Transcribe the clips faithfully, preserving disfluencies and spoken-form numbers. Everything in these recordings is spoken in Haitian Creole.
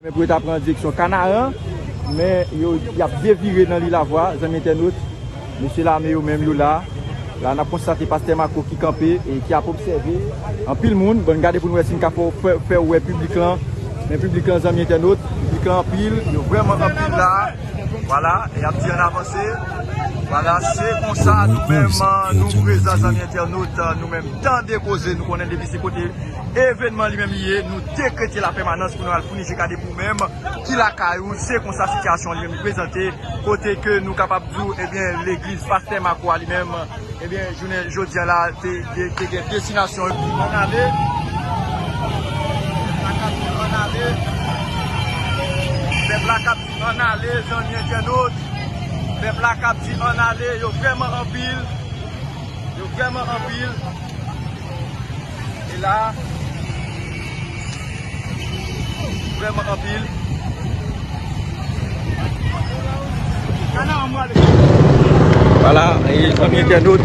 Men pou yo ta pran direksyon Kanaran, men yo, y ap devire nan Lilavwa, zanmi entènot. Mesye lame yo menm yo la. La, n ap konstate pastè Mako ki kanpe e ki ap obsève anpil moun. Bon, n gade pou n wè si n ka fè, fè, fè wè piblik lan. Men piblik lan, zanmi entènot, piblik lan anpil, yo vrèman anpil la. Vwala, y ap di ann avanse. Vwala, se konsa nou menm, nou prezan, zanmi entènot, nou menm tande koze, nou konnen depi se kote evènman li menm li ye, nou dekrete lapèmanans pou nou al founi je gade pou menm ki lakay ou, se konsa sitiyasyon li menm li prezante, kote ke nou kapab di w, ebyen, legliz pastè Mako a li menm, ebyen, jounen jodi a la, te, te, te gen destinasyon. Ann ale. Pèp la k ap di ann ale. Pèp la k ap di ann ale, zanmi entènot. Pèp la k ap di ann ale, yo vrèman anpil. Yo vrèman anpil. E la, vrèman anpil. Vwala, e zanmi entènot,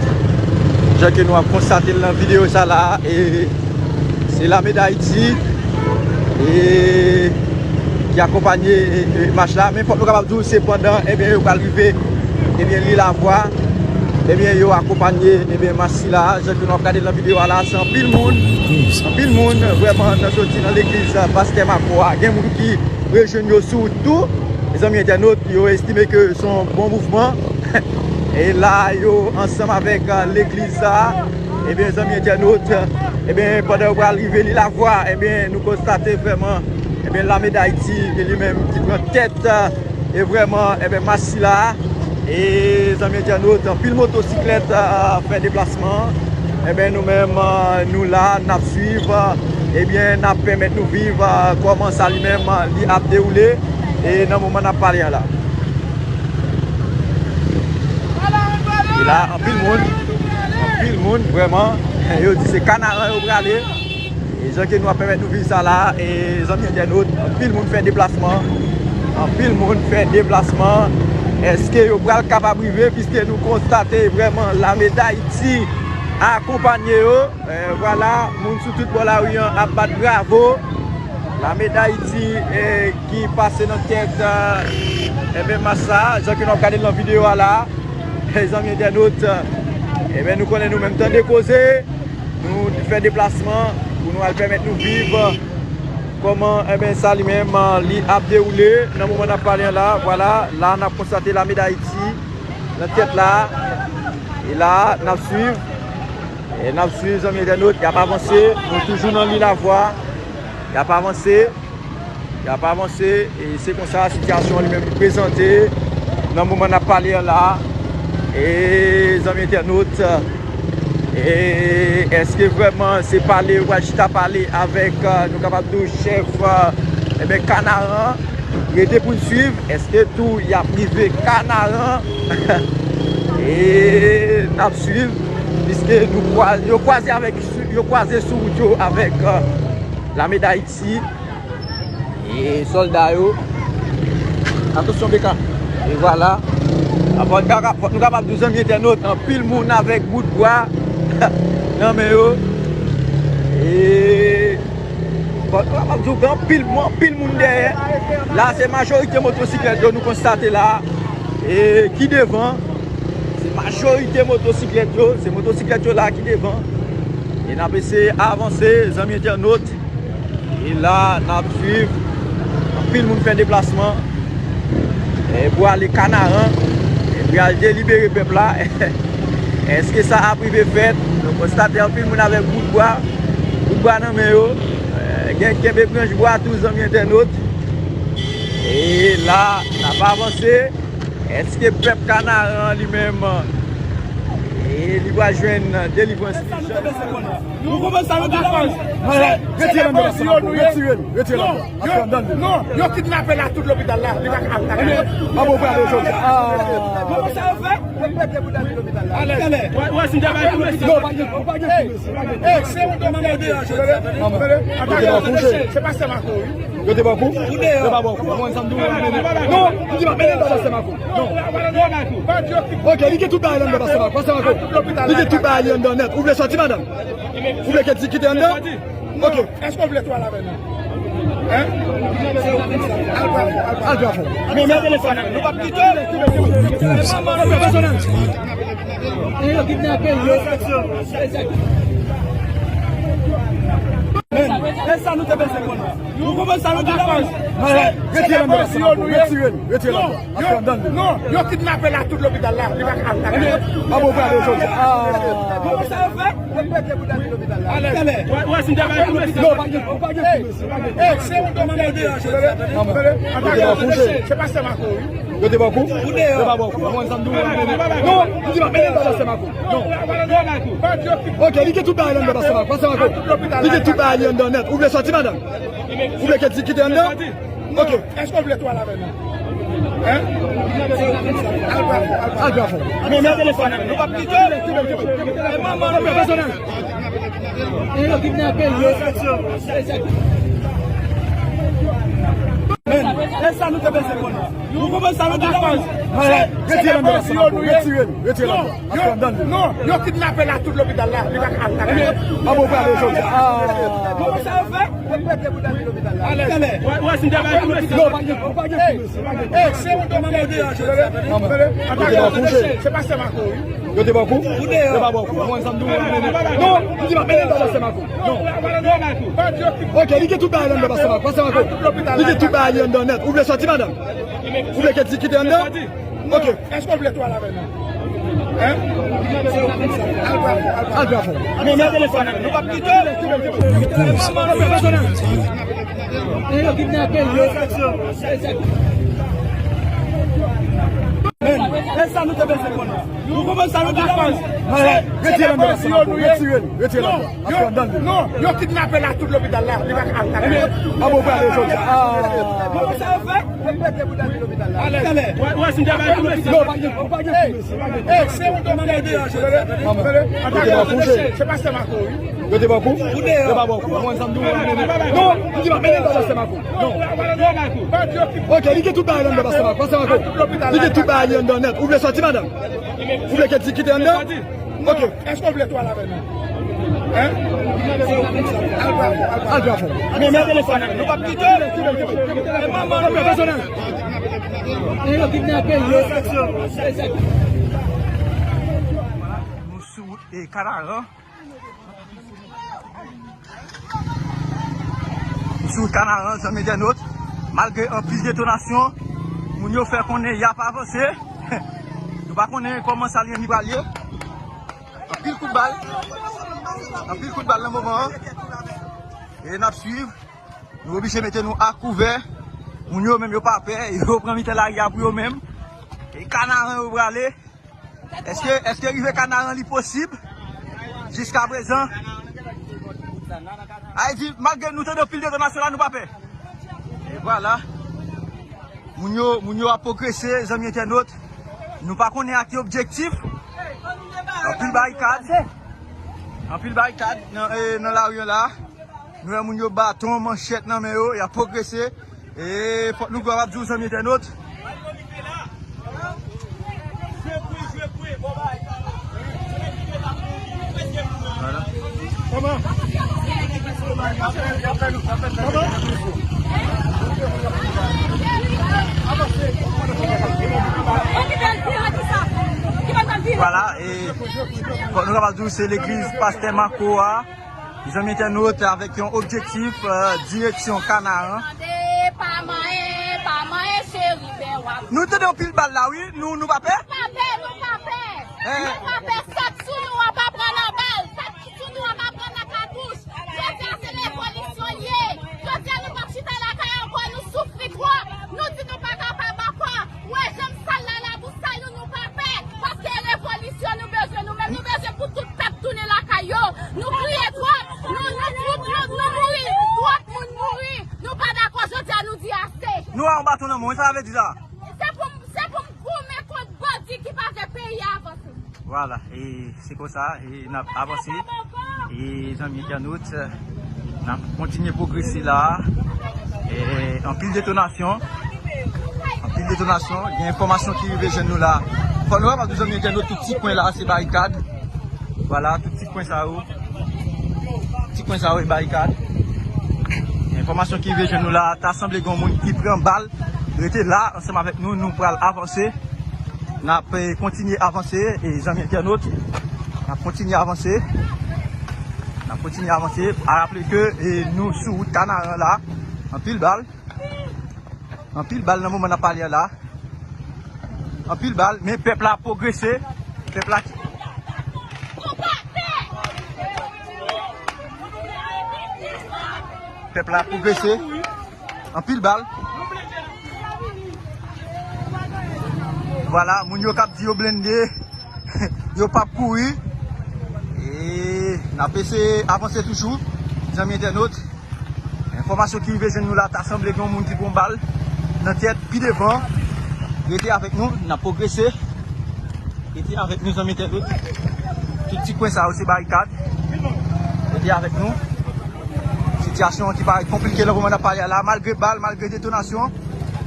jan ke nou ap konstate l nan videyo sa la, e se Lame Dayiti, e ki akonpanye, e, e, mach la. Men fòk nou kapab di w, se pandan, ebyen, yo pral rive, ebyen, Lilavwa, ebyen, yo akonpanye, ebyen, mach sila, jan ke nou ap gade nan videyo a la, se anpil moun, anpil moun, vrèman, nan soti nan legliz, pastè Mako a. Gen moun ki rejwenn yo sou wout tou. Mezanmi entènot, yo estime ke se yon bon mouvman. E la, yo ansanm avèk, eh, legliz sa. Ebyen, zanmi entènot, ebyen, pandan yo pral rive Lilavwa, ebyen, nou konstate vrèman, ebyen, Lame Dayiti, li menm ki pran tèt, eh, e vrèman, ebyen, mach sila. E zanmi entènot, anpil motosiklèt, eh, fè deplasman. Ebyen, nou menm, eh, nou la, n ap swiv, eh, ebyen, n ap pèmèt nou viv, eh, kòman sa li menm, eh, li ap dewoule, e nan moman n ap pale a la. E la, anpil moun, anpil moun, vrèman, yo di se Kanaran yo prale. E jan ke nou ap pèmèt nou viv sa la, e zanmi entènot, anpil moun fè deplasman, anpil moun fè deplasman. Èske yo pral kapab rive? Piske nou konstate vrèman Lame Dayiti akonpanye yo. Eh, vwala, moun sou tout bò lari an ap bat bravo. Lame Dayiti, eh, ki pase nan tèt, eh, ebyen, mach sa, jan ke nou ap gade l nan videyo a la. Eh, zanmi entènot, eh, ebyen, nou konnen nou menm tande koze, nou fè deplasman pou nou al pèmèt nou viv kòman, ebyen, sa li menm, eh, li ap dewoule nan moman n ap pale an la. Vwala, la n ap konstate Lame Dayiti nan tèt la. E la, n ap swiv. E n ap swiv, zanmi entènot, y ap avanse. Nou toujou nan Lilavwa. Y ap avanse. Y ap avanse. E se konsa sitiyasyon an li menm li prezante nan moman n ap pale an la. E zanmi entènot, e èske vrèman se pale, yo pral chita pale avèk, eh, nou kapab di w chèf, eh, ebyen, Kanaran? Rete pou n swiv. Èske tou y ap rive Kanaran? E n ap swiv, piske nou kwa-, yo kwaze avèk, yo kwaze sou wout yo avèk, eh, Lame Dayiti e sòlda yo. Atansyon, Beka. E vwala. Fòk nou ka-, fòk nou kapab di w, zanmi entènot, anpil moun avèk bout bwa nan men yo. E Bon, m ap di w gen anpil, anpil moun dèyè. La, se majorite motosiklèt yo nou konstate la, e ki devan. Se majorite motosiklèt yo, se motosiklèt yo la ki devan. E n ap eseye avanse, zanmi entènot. E la, n ap swiv. Anpil moun fè deplasman. E pou ale Kanaran, e pou y al delibere pèp la. Èske sa ap rive fèt? Nou konstate anpil moun avèk bout bwa, bout bwa nan men yo. E, gen kenbe branch bwa tou, zanmi entènot. E la, n ap avanse. Èske pèp Kanaran li menm, e, li va jwenn delivrans li? Ou konprann sa nou ta fè? Retire l anndan, retire l, retire l anndan. Non, yo kidnape l a tout lopital la. Li pa ka al lakay li. Ah bon, ou prale jodi a? Ah. Ou wè si m te bay pou mesye. Non, pa gen, pa gen pou mesye, pa gen pou mesye. Se pa sèlman kou, wi. Yo te ba w kou? Yo pa ba w kou. Non, m di pa mennen l ba pastè Mako. Non. Ok, li gen tout bagay anndan pastè Mako. Pastè Mako, li gen tout bagay li anndan nèt. Ou vle sòti, madanm? Ou vle ke di kite anndan? Ok. Èske w vle tou al avè nou? Al pran fò, al pran fò. Men, men telefòn nan, nou p ap kite. Pèsonèl. E yo kidnape l, yo. Men, e sa nou te bezwen konnen. Nou konprann sa nou te bezwen. Retire l anndan, retire l, retire l. Non, yo kidnape l ak tout lopital la, li pa ka al lakay. A bon, pale jodi. Bon, sa yo fè? Yo pete bout la di lopital la. Alèz. Wè, wè, si m te bay pou mesye. Non, pa gen, pa gen pou mesye, pa gen pou mesye. Se pastè Mako, wi. Yo te ba kou? Yo pa ba kou. Mwen, sa m di w, non, m di pa mennen l ba pastè Mako. Non. Ok, li gen tout bagay anndan pastè Mako. Pastè Mako, li gen tout bagay li anndan nèt. Ou vle sòti, madanm? Ou vle ke di kite anndan? Ok. Èske w vle tou al avè nou? Hein? Al pran fò, al pran fò. Men, men telefòn nan, nou p ap kite. E manman nou pèsonèl. E yo kidnape l, yo. Men, e sa nou te bezwen konnen. Nou konprann sa nou te bezwen. Retire l anndan, retire l, retire l anndan. Non, yo kidnape l ak tout lopital la, li pa ka al lakay. A bon, pale jodi. Bon, sa yo fè? Yo pete bout la di lopital la. Alèz. Wè, wè, si m te bay pou mesye. Non, pa gen, pa gen pou mesye, pa gen pou mesye. Yo te ba kou? Yo pa ba kou. Mwen, sa m di w, non, m di pa mennen l ba pastè Mako. Non. Ok, li gen tout bagay anndan pastè Mako. Pastè Mako, li gen tout bagay li anndan nèt. Ou vle sòti, madanm? Ou vle ke di kite anndan? Ok. Èske w vle tou al avè nou? Hein? Al pran fò. Men, men telefòn nan, nou p ap kite. Pèsonèl. E yo kidnape l, yo. Men, e sa nou te bezwen konnen. Nou konprann sa nou te bezwen. Retire l anndan, retire l, retire l anndan. Non, yo kidnape l ak tout lopital la, li pa ka al lakay. A bon, pale jodi. Bon, sa yo fè? Yo pete bout la di lopital la. Alèz. Wè, wè, si m te bay pou mesye. Non, pa gen, pa gen pou mesye, pa gen pou mesye. Se pastè Mako, wi. Yo te ba kou? Yo pa ba kou. Mwen, sa m di w, non, m di pa mennen l ba pastè Mako. Non. Ok, li gen tout bagay anndan pastè Mako. Pastè Mako, li gen tout bagay li anndan nèt. Ou vle sòti, madanm? Ou vle ke di kite anndan? Ok. Èske w vle tou al avè nou? Hein? Al pran fò, al pran fò. Men, men telefòn nan, nou p ap kite. E manman nou pèsonèl. E yo kidnape l, yo. Nou sou wout, e, Kanaran. Sou Kanaran, zanmi entènot, malgre anpil detonasyon, moun yo fè konnen y ap avanse. Nou pa konnen kòman sa li menm li pral ye. Anpil kout bal. Anpil kout bal nan moman an. E n ap swiv. Nou oblije mete nou a kouvè. Moun yo menm yo pa pè. Yo pran mitan lari a pou yo menm. E Kanaran yo prale. Èske, èske rive Kanaran li posib? Jiskaprezan. Ayiti, malgre nou tande anpil detonasyon la, nou pa pè. E vwala. Moun yo, moun yo ap pwogrese, zanmi entènot. Nou pa konnen ak ki objektif. Anpil barikad. Anpil barikad nan, e, nan lari an la. Nou wè moun yo baton, manchèt nan men yo, y ap pwogrese. E fòk nou kapab di w, zanmi entènot. Vwala. Vwala, e fòk nou kapab di w se legliz pastè Mako a. Zanmi entènot, avèk yon objektif, e, direksyon Kanaran. Tande, pa manyen, pa manyen, cheri, bè w ap. Nou tande yon pil bal la, wi. Nou, nou pa pè? Nou pa pè, nou pa pè. Eh. Nou pa pè, sèt sou nou an pa pran nan bal, sèt sou nou an pa pran nan katouch. Jodi a, se revolisyon l ye. Jodi a, nou p ap chita lakay ankò, nou soufri twòp. Nou di nou pa kapab ankò. Wè, janm sal la, labou sal nou, nou pa pè, paske revolisyon nou bezwen, nou menm, nou bezwen pou tout pèp tounen lakay yo. Nou kriye twòp, nou, nou, nou, nou, nou mouri, twòp moun mouri, nou pa dakò, jodi a nou di ase. Nou a yon baton nan men w, sa vle di sa? Se pou, se pou m goumen kont bandi ki pa vle peyi a avanse. Vwala, e se konsa, e n ap avanse. E zanmi entènot, n ap kontinye pwogrese la. E anpil detonasyon. Anpil detonasyon. Gen enfòmasyon ki rive jwenn nou la. Fò nou rapèl tou zanmi entènot, tout ti kwen la, se barikad. Vwala, tout ti kwen sa yo. Ti kwen sa yo, e barikad. Enfòmasyon ki rive jwenn nou la, ta sanble gen yon moun ki pran bal. Rete la ansanm avèk nou, nou pral avanse. N ap, eh, kontinye avanse, e zanmi entènot. N ap kontinye avanse. N ap kontinye avanse. A raple ke, eh, nou sou wout Kanaran la. Anpil bal. Anpil bal nan moman n ap pale a la. Anpil bal, men pèp la ap pwogrese. Pèp la ki Pèp la ap pwogrese. Anpil bal. Vwala, moun yo k ap di yo blende. Yo p ap kouri. E n ap eseye avanse toujou, zanmi entènot. Enfòmasyon ki rive jwenn nou la, ta sanble gen yon moun ki pran bal nan tèt, pi devan. Rete avèk nou, n ap pwogrese. Rete avèk nou, zanmi entènot. Tout ti kwen sa yo, se barikad. Rete avèk nou. Sitiyasyon an ki parèt konplike nan moman n ap pale a la, malgre bal, malgre detonasyon,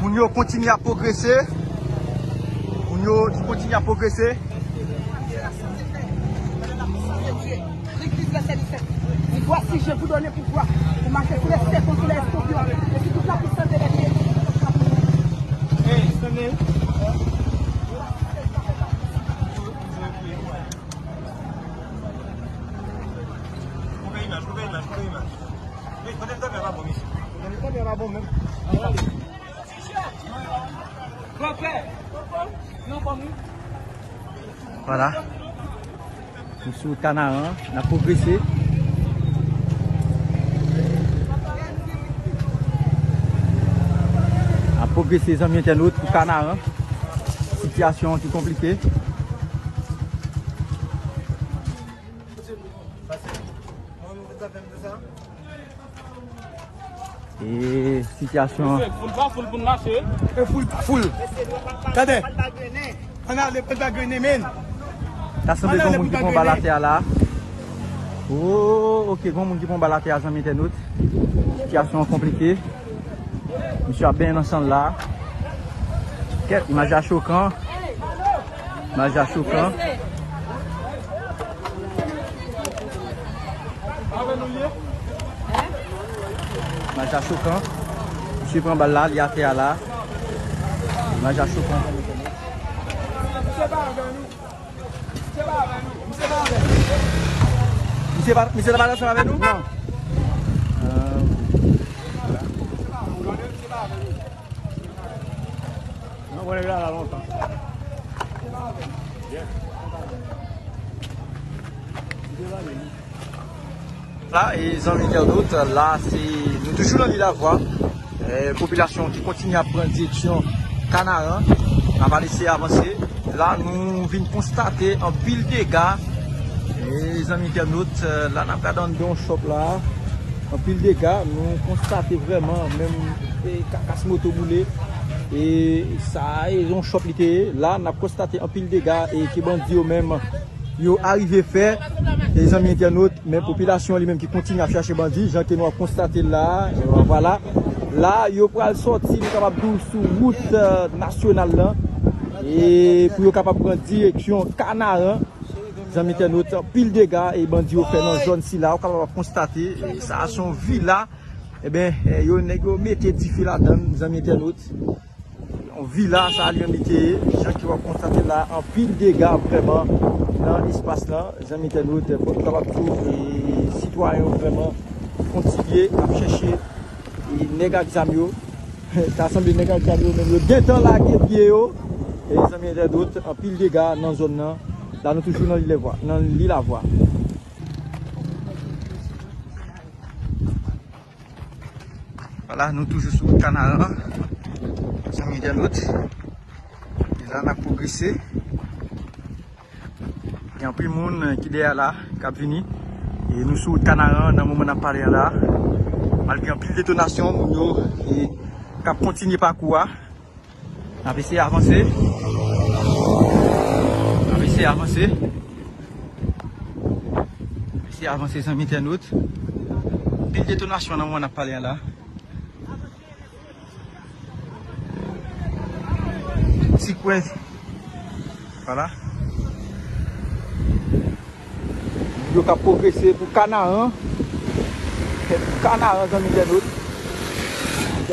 moun yo kontinye ap pwogrese. Moun yo kontinye ap pwogrese. Legliz lè sè di sèt. Li vwasi je vous donne pouvoir pour marcher sous les serpents, sous les scorpions, et sur toute la puissance de l'ennemi. Koupe imaj, koupe imaj, koupe imaj. Wi, kote m tande a pa bon, mesye. Kote m tande a pa bon menm. Vwala. Nou sou Kanaran, n ap pwogrese. N ap pwogrese, zanmi entènot, pou Kanaran. Sitiyasyon ki konplike. E sitiyasyon an. Foul pa foul pou n mache. E foul pa foul. Tande. Ann ale, foul pa grennen, men. Ta sanble gen yon moun ki pran bal atè a la. Oh, ok, gen yon moun ki pran bal atè a, zanmi entènot. Sitiyasyon an konplike. Misye ap benyen nan san l la. Kèt, imaj la chokan. Imaj la chokan. Imaj la chokan. Misye pran bal la, li atè a la. Imaj la chokan. Misye pa, misye pa ansanm avèk nou? Non. Ah. Non, mwen la, la lontan. La, e zanmi entènot, la, se, nou toujou nan Lil Lavwa. E, popilasyon ki kontinye ap pran direksyon Kanaran. N ap eseye avanse. La, nou vin konstate anpil dega. E, zanmi entènot, la, n ap gade anndan yon chòp la. Anpil dega. Nou konstate vrèman, menm, e, kakas moto boule. E, sa, e, yon chòp li te ye. La, n ap konstate anpil dega e ke bandi yo menm, yo arive fè. E, zanmi entènot, men popilasyon li menm ki kontinye ap chache bandi, jan ke nou ap konstate l la, e, vwala. La, yo pral sòti, nou kapab di w, sou wout, e, nasyonal lan, e pou yo kapab pran direksyon Kanaran. Zanmi entènot, anpil dega e bandi yo fè nan zòn sila, ou kapab ap konstate, e, sa a se yon vila, eben, e, yo, nèg yo mete dife ladan l, zanmi entènot. Yon vila, sa li menm li te ye, jan ke w ap konstate la, anpil dega vrèman nan espas lan, zanmi entènot, fòk nou kapab di w, e, sitwayen yo vrèman kontinye ap chèche, e, nèg ak zam yo. Ta sanble nèg ak zam yo menm yo gentan lage pye yo. E, zanmi entènot, anpil dega nan zòn nan. La, nou toujou nan Lil Lavwa, nan Lil Lavwa. Vwala, nou toujou sou wout Kanaran, zanmi entènot. E la, n ap pwogrese. Gen anpil moun ki dèyè la, k ap vini. E nou sou wout Kanaran, nan moman n ap pale a la. Malgre anpil detonasyon, moun yo, e, k ap kontinye pakou a. N ap eseye avanse. N ap eseye avanse. N ap eseye avanse, zanmi entènot. Anpil detonasyon nan moman n ap pale a la. Ti kwen. Vwala. Yo k ap pwogrese pou Kanaran. Pou Kanaran, zanmi entènot.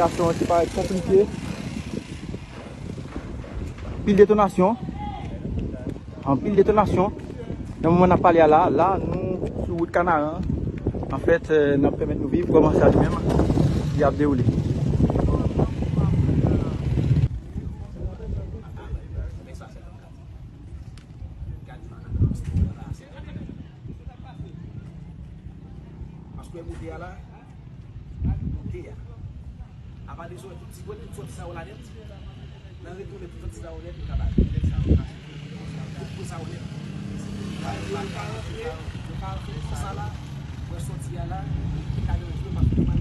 Sitiyasyon an te parèt konplike. Pil detonasyon. Anpil detonasyon. Nan moman n ap pale a la, la, nou sou wout Kanaran. Anfèt, eh, n ap pèmèt nou viv kòman sa li menm li ap dewoule. Paske moute a la, moute a. Apa de sou tout ti kote, tout sòti sa yo la nèt. Nan retounen tout sòti sa yo nèt, nou ka ba nèt sa yo ka. Tout sa yo nèt. Yo ka rantre, yo ka rantre konsa la, mwen sòti a la, e ka deranje yo paske yo pa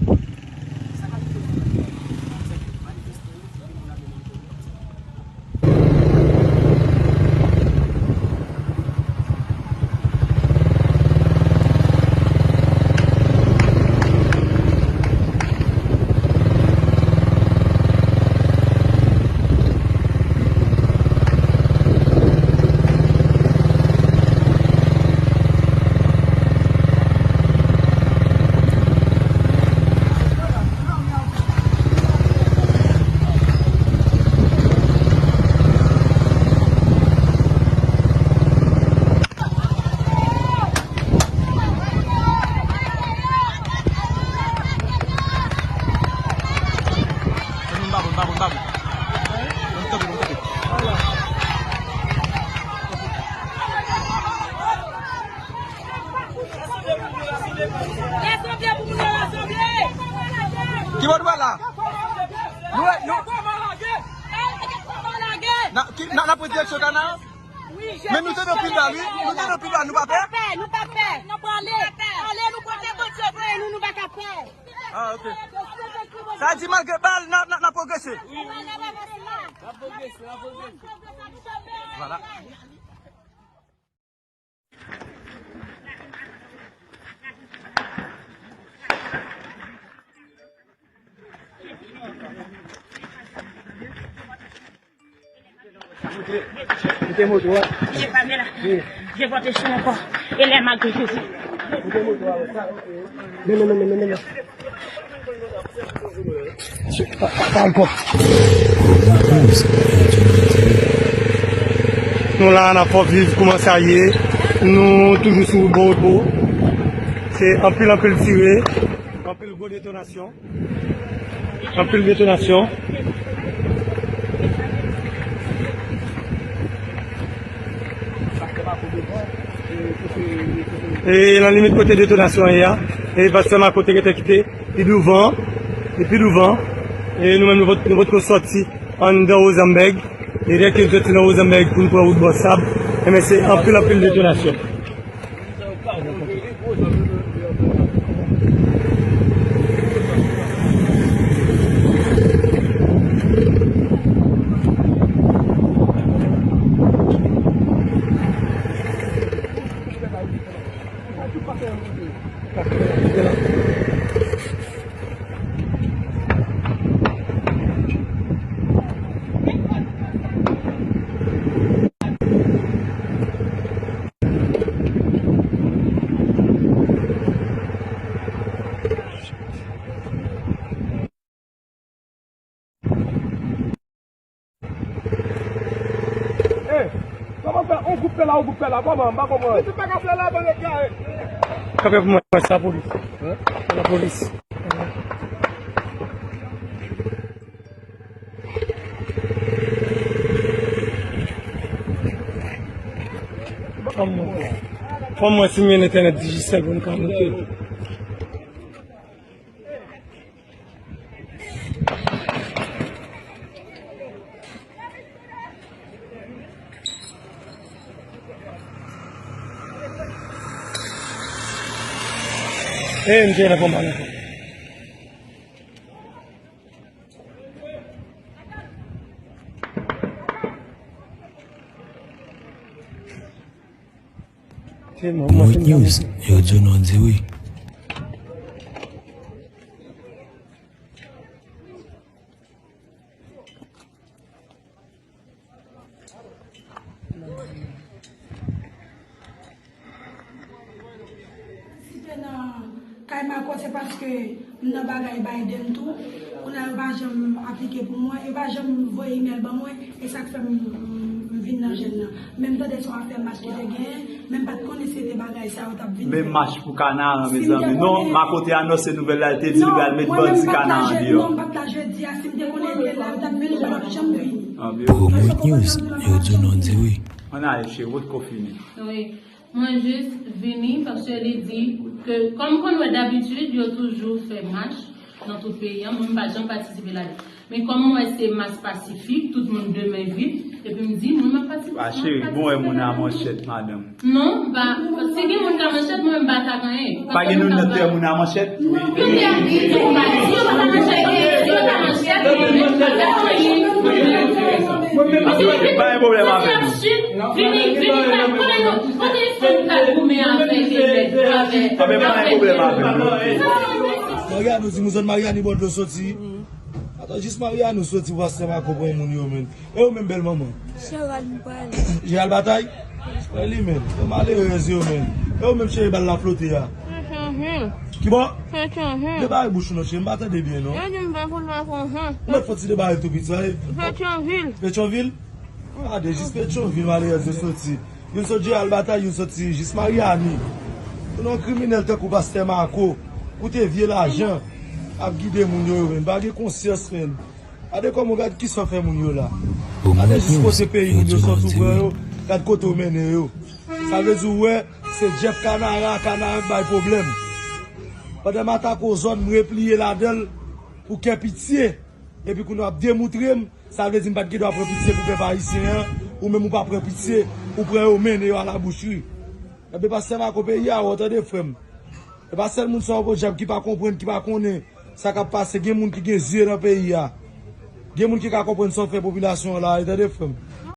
sa ka kite yo manifeste yo, se moun ap vin. Ki bò nou pral la? Nou, nou, na, ki, na, na pran direksyon Kanaran? Men nou tande anpil bal, wi. Nou tande anpil bal, nou pa pè? Nou pa pè. Nou prale. Ale, nou kote Bondye voye nou, nou pa ka pè. Ah, ok. Sa di malgre bal, n a, n a, n a pwogrese. Wi, wi, wi. N a pwogrese, n a pwogrese. Vwala. Mete moto a. Depote sou ankò. E lè malgre Jezi. Mete moto a. Men, men, men, men, men, men. Pa, pa, pa ankò. Nou la, n ap fè viv kòman sa ye. Nou toujou sou bò wout pou. Se anpil, anpil tire. Anpil gwo detonasyon. Anpil detonasyon. E nan limit kote detonasyon an ye a, e pastè Mako te gentan kite pi douvan, e pi douvan, e nou menm nou pot, nou potko sòti anndan Wozanbèg, e lè ke nou sòti nan Wozanbèg pou nou pran wout bò sab, enben se anpil, anpil detonasyon. Kòman fè on gwoup fè la, on gwoup fè la? Kòman? M pa konprann. Kanpe pou mwen, sa lapolis. Sa lapolis. Fò m wè si m gen entènèt Digicel pou m ka moute. E, m te nan konba ankò. Mwen News, yo di w non di wi. Si te nan kay Mako, se paske m nan bagay Biden tou. Kounye a yo pa janm aplike pou mwen, yo pa janm voye imèl ban mwen, e sa k fè m, m, m vin nan jèn nan. Men m tande se yon afè mach ki te genyen, men m pa t konnen se te bagay sa yo t ap vin. Men mach pou Kanaran, mezanmi. Non, Makote anonse nouvèl la, li te di li pral met bandi Kanaran deyò. Non, m pa t la jedi a, si m te konnen te la, yo t ap vin, yo pa t ap janm vini. Promot News, yo di w non di wi. Ann ale, cheri, wot ko fini. Wi. Mwen jis vini paske li di ke, kòm konn wè dabitid, yo toujou fè mach nan tout peyi a, mwen m pa janm patisipe ladan. Men kòm mwen wè se mas pasifik, tout moun de men vit, epi m di, mwen m ap patisipe. A cheri, bon wè moun a manchèt, madanm. Non, m pa, si gen moun ka manchèt, mwen m pa ka gen anyen. Pa gen nou nan tè moun a manchèt? Yo te ap di, yo pa di, yo pa ka manchèt, yo pa manchèt, yo pa ka anyen. Pa gen pwoblèm avè nou. Vini, vini, pa konnen nou. Kote fanm k ap goumen avèk, avèk, avèk. Anben, pa gen pwoblèm avè nou. Mariano, di moun zòn Mariani bò dlo soti. Atann, jis Mariano soti, pastè Marco pran moun yo, men. E ou menm, bèl manman? Jeral m prale. Jeral batay? Wè li menm. Yo malerèz yo menm. E ou menm, cheri, bal la flote a? Petyonvil. Ki bò? Petyonvil. Debare bouch ou non, cheri, m pa tande byen non. Yo di m Petyonvil. Ou mèt fè ti debare tou piti, sa e? Petyonvil. Petyonvil? Gade, jis Petyonvil malerèz yo soti. Youn sot Jeral batay, youn soti jis Mariani. Pou yon kriminèl tankou pastè Marco, koute vye lajan, ap gide moun yo, yo menm. Pa gen konsyans, menm. Gade kòman, gad kisa w fè moun yo la. Gade jis kote peyi moun yo sòti, w pran yo, gad kote w mennen yo. Sa vle di w wè, se Jeff Kanara, Kanara k bay pwoblèm. Pandan m atake w zòn, m repliye ladan l pou kè pitye. Epi kounye a w ap demoutre m, sa vle di m pa t gen dwa pran pitye pou pèp ayisyen an, ou menm ou pa pran pitye, ou pran yo mennen yo a la boucherie. Ebyen pastè Marco, peyi a wè w tande frè m. E pa sèl moun sa yo podyab ki pa konprann, ki pa konnen sa k ap pase. Gen moun ki gen zye nan peyi a. Gen moun ki ka konprann sa w fè popilasyon an la, tande frè m.